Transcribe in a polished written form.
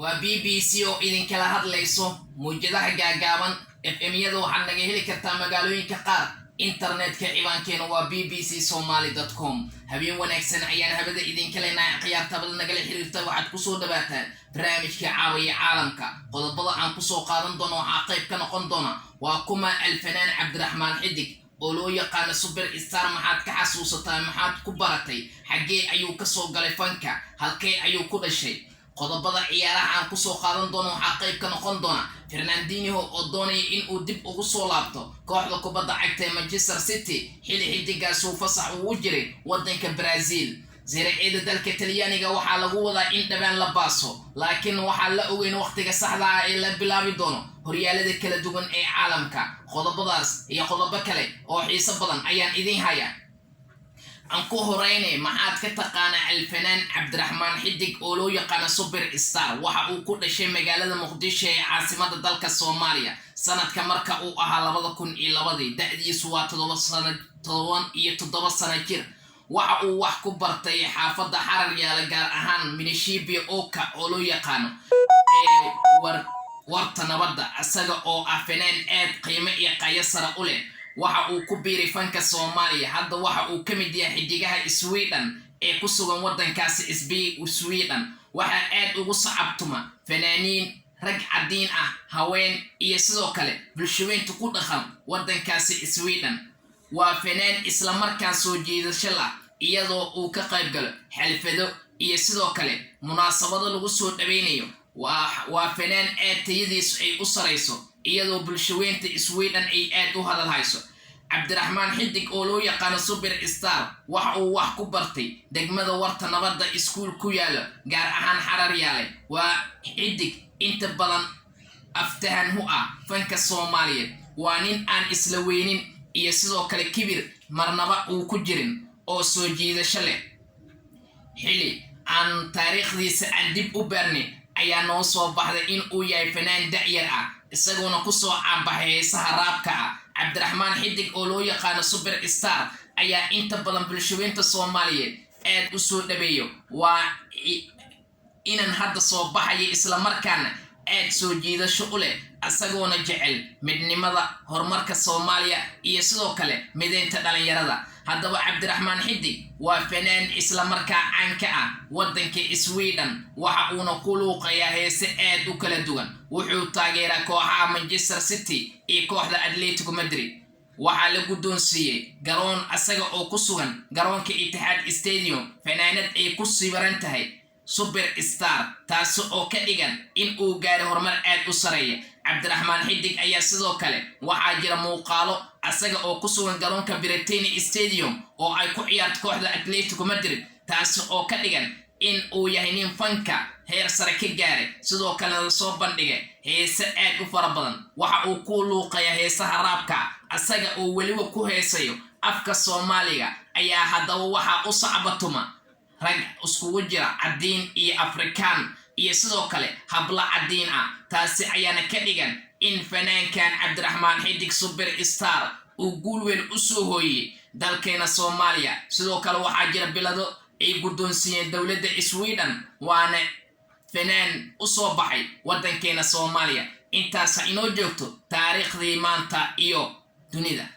Waa BBC oo idinkala hadlayso muwjadaha gaagaaban FM-yada. Waxaad naga heli kartaa magaalooyinka qaar. Internetka ciwaankeena waa bbcsomaly.com. Habeen wanaagsan ayaan habada idinka leenahay. Khiyaartabada nagala xiriirta, waxaad kusoo dhawaataan barnaamijka Caawiya Caalamka. Qodobada aan kusoo qaadan doono waxaa qayb ka noqon doona: waa kuma alfanaan Cabdiraxmaan Xidig oo loo yaqaano Super Star? Maxaad ka xasuusataa? Maxaad ku baratay? Xaggee ayuu kasoo galay fanka? Halkee ayuu ku dhashay? Qodobada ciyaaraha aan kusoo qaadan doono waxaa qayb ka noqon doona Fernandinho oo doonaya in uu dib ugu soo laabto kooxda kubadda cagta ee Manchester City, xili xidigaasuu fasax ugu jiray waddanka Brazil. Serie A-da dalka Talyaaniga waxaa lagu wadaa in dhawaan la baaso, laakiin waxaa la ogeyn wakhtiga saxda ah ee la bilaabi doono horyaalada kala duwan ee caalamka. Qodobadaas iyo qodobo kale oo xiiso badan ayaan idiin haya. Aan ku horeyne, maxaad ka taqaanaa alfanaan Cabdiraxmaan Xidig oo loo yaqaano Super Star? Waxa uu ku dhashay magaalada Muqdisho ee caasimada dalka Soomaaliya sanadka marka uu ahaa 2002-dii. Da-diisu waa 7 sano, 17 sano jir. Waxa uu wax ku bartay xaafadda Xarar Yaala, gaar ahaan Minishibia Oka oo loo yaqaano ee Warta Nabadda. Isaga oo ah fanaan aad qiimo iyo qayo sare u leh, waxa uu ku biiray fanka Soomaaliya. Hadda waxa uu ka mid yahay xidigaha Sweden ee ku sugan waddankaasi Sweden. Waxaa aad ugu sacabtuma fanaaniin, rag caddiin ah, haween iyo sidoo kale bulshaweynta ku dhaqan waddankaasi Sweden. Waa fanaan islamarkaa soo jiidasho lah, iyadoo uu ka qayb galo xalfado iyo sidoo kale munaasabado lagu soo dhaweynayo. Waa fanaan aad tayadiisu ay u sarayso, iyadoo bulshaweynta Sweden ay aad u hadal hayso. Cabdiraxmaan Xidig oo loo yaqaano Super Star waxa uu wax ku bartay degmada Warta Nabadda, iskuul ku yaalo gaar ahaan Xarar Yaale. Waa xidig inta badan aftahan hu ah fanka Soomaaliyeed. Waa nin aan isla weynin iyo sidoo kale kibir marnaba uu ku jirin oo soo jiidasho leh. Xili aan taariikhdiisa aan dib u baarnay ayaa noo soo baxday in uu yahay fanaan da'yar ah, isagoona kusoo caanbaxay heesaha rap-ka ah. Cabdiraxmaan Xidig oo loo yaqaano Super Star ayaa inta badan bulshaweynta Soomaaliyeed aad u soo dhaweeyo. Waa inan hadda soo baxaya, islamarkaana aad soo jiidasho u leh, isagoona jecel midnimada, horumarka Soomaaliya iyo sidoo kale mideynta dhalinyarada. Haddaba Cabdiraxmaan Xidig waa fanaan islamarkaa caan ka ah waddanka Sweden. Waxa uuna ku luuqayaa heese aad u kala duwan. Wuxuu taageeraa kooxaha Manchester City iyo kooxda Atletico Madrid. Waxaa la guddoonsiiyey garoon asaga oo ku sugan garoonka Itixaad Stadium fanaanad ay ku sibiran tahay Super Star, taasi oo ka dhigan in uu gaaray horumar aad u sareeya. Cabdiraxmaan Xidig ayaa sidoo kale waxaa jira muuqaalo asaga oo ku sugan garoonka Britania Stadium oo ay ku ciyaarto kooxda Atletico Madrid, taasi oo ka dhigan in uu yahay nin fanka heer sare ka gaaray. Sidoo kalena lasoo bandhigay heese aad u fara badan. Waxa uu ku luuqaya heesaha rap-ka, asaga oo weliba ku heesayo afka Soomaaliga. Ayaa haddaba waxaa u sacbatuma rag iskugu jira caddiin iyo Afrikaan iyo sidoo kale habla caddiin ah. Taasi ayaana ka dhigan in fanaankan Cabdiraxmaan Xidig Super Star uu guul weyn u soo hooyey dalkeena Soomaaliya. Sidoo kale waxaa jira bilado ay guddoonsiiyeen dowladda Sweden, waana fanaan u soo baxay waddankeena Soomaaliya. Intaasa inoo joogto taariikhdii maanta iyo dunida.